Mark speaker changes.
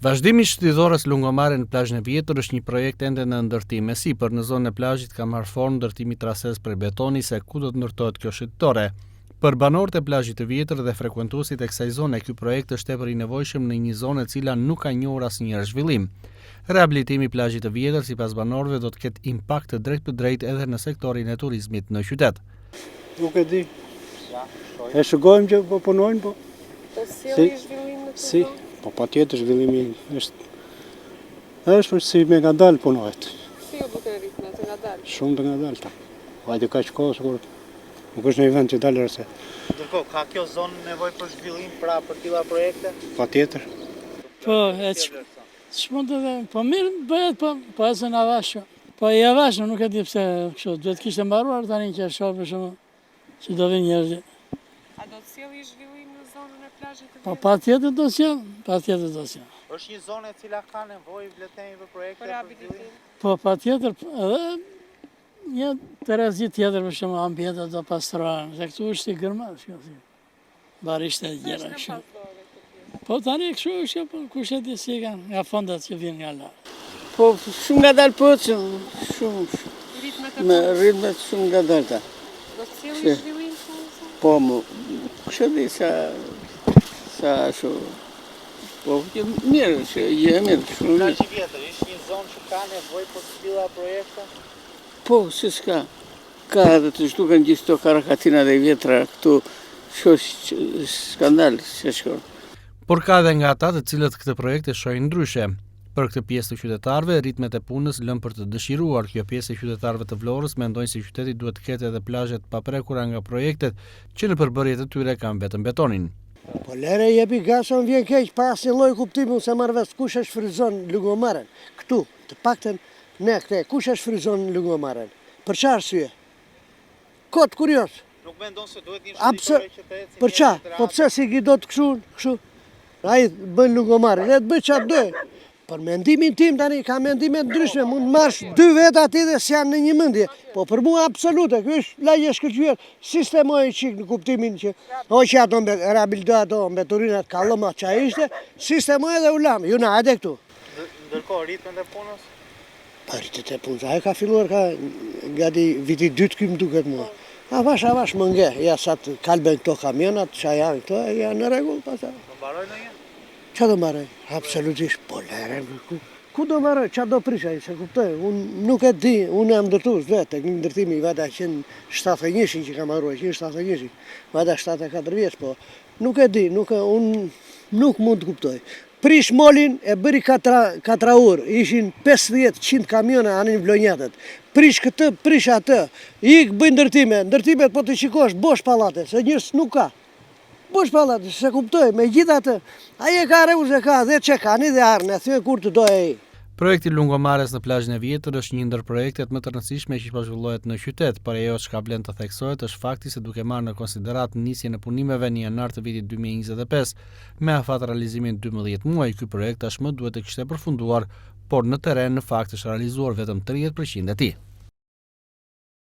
Speaker 1: Vazhdimi i shëtitores Lungomare në plazhin e vjetër është një projekt ende në ndërtim e sipër. Në zonën e plazhit ka marrë formë ndërtimi i trasesë prej betoni se ku do të ndërtohet kjo shëtitore. Për banorët e plazhit të vjetër dhe frekuentuesit e kësaj zone, ky projekt është tepër i nevojshëm në një zonë e cila nuk ka njohur asnjëherë zhvillim. Rehabilitimi i plazhit të vjetër, sipas banorëve, do të ketë impakt të drejtpërdrejtë edhe në sektorin e turizmit në qytet.
Speaker 2: Nuk e di. E shikojmë që po punojnë, po.
Speaker 3: Do sjellë zhvillim në
Speaker 2: këtë Si? Po patjetër zhvillimi është është për si me ngadalë punohet.
Speaker 3: Si ju duken ritmet, të
Speaker 2: ngadalë? Shumë të ngadalta. Hajde kaq kohë sikur nuk është në vend që dalë rëse.
Speaker 4: Ndërkohë, ka kjo zonë nevojë për zhvillim, pra për tilla projekte?
Speaker 2: Patjetër.
Speaker 5: Po, e që, Ç'mund të them, po mirë bëhet, po, po ecën avash. Po i avash, nuk e di pse kështu, duhet kishte mbaruar tani që e shoh për shembull që do vinë
Speaker 3: njerëzit. A do të sjellë zhvillim në zonën e plazhit të
Speaker 5: po, vjetër? Po patjetër do sjellë, patjetër do
Speaker 4: sjellë. Është një zonë e cila ka nevojë le të themi për projekte
Speaker 3: për rehabilitim?
Speaker 5: Po patjetër, edhe një terezi tjetër për shembull ambientet do pastrohen, se këtu është si gërma, kjo si. Barishte e gjera kështu. Po tani kështu është, po kush e di si e kanë nga fondet që vijnë nga
Speaker 6: lart. Po shumë ngadalë po ecën, shumë me ritme shumë ngadalta.
Speaker 3: Do të sjellë zhvillim
Speaker 6: po? Po, më, kush e di sa sa ashtu. Po, që mirë, që je mirë,
Speaker 4: shumë mirë. Plazhi i vjetër, është një zonë që ka nevojë për të tilla projekte?
Speaker 6: Po, si s'ka. Ka edhe të zhduken gjithë këto karakatinat e vjetra këtu, shko skandal se shko.
Speaker 1: Por ka edhe nga ata të cilët këtë projekt e shohin ndryshe. Për këtë pjesë të qytetarëve, ritmet e punës lënë për të dëshiruar. Kjo pjesë e qytetarëve të Vlorës mendojnë se qyteti duhet të ketë edhe plazhe të paprekura nga projektet që në përbërje të tyre kanë vetëm betonin.
Speaker 7: Po lere jepi gaz se më vjen keq pa asnjë lloj kuptimi unë s'e marr vesh kush e shfrytëzon Lungomaren këtu të paktën ne këte kush e shfrytëzon Lungomaren Për çfarë arsye? Kot kurioz.
Speaker 4: Nuk mendon se duhet një shëtitore që të
Speaker 7: ecin Për ça? Po pse s'i ki dot kështu, kështu? Ai bën Lungomare, le të bëj çfarë do. Për mendimin tim tani ka mendime të ndryshme, mund të marrësh dy veta aty dhe s'janë në një mendje. Po për mua absolute, ky është lagje e shkëlqyer, sistemoje çik në kuptimin që hoqi ato mbe, rehabilitoi ato mbeturinat kallëma ça ishte, sistemoje dhe u lam. Ju na hajde këtu.
Speaker 4: Ndërkohë ritmet e punës?
Speaker 7: Po ritmet e punës, ajo ka filluar ka gati viti i dytë ky më duket mua. Avash, avash më nge, ja sa të kalben këto kamionat, ça janë këto, janë në rregull pastaj.
Speaker 4: Do mbarojë ndonjëherë?
Speaker 7: Ça do mbarojë? Absolutisht, po lere, ku, ku do mbarojë, ça do prish ai, s'e kuptoj, unë nuk e di, unë jam ndërtues vetë, teknik ndërtimi, vajta që në 71-shin që kam mbaruar, që në 71-shin, vajta 74 vjeç, po nuk e di, nuk e, unë nuk mund të kuptoj. Prish molin e bëri katra katraur, ishin 50 100 kamiona hanin vlonjatët. Prish këtë, prish atë. Ik bëj ndërtime, ndërtimet po t'i shikosh bosh pallate, se njerëz nuk ka. Bosh pallate, s'e kuptoj, megjithatë, ai e ka rregull se ka dhe çekani dhe arrën, e thyen kur të dojë ai.
Speaker 1: Projekti i Lungomares në plazhin e vjetër është një ndër projektet më të rëndësishme që po zhvillohet në qytet, por ajo çka vlen të theksohet është fakti se duke marrë në konsideratë nisjen e punimeve në janar të vitit 2025, Me afat realizimin 12 muaj, ky projekt tashmë duhet të kishte përfunduar, por në terren në fakt është realizuar vetëm 30% e tij.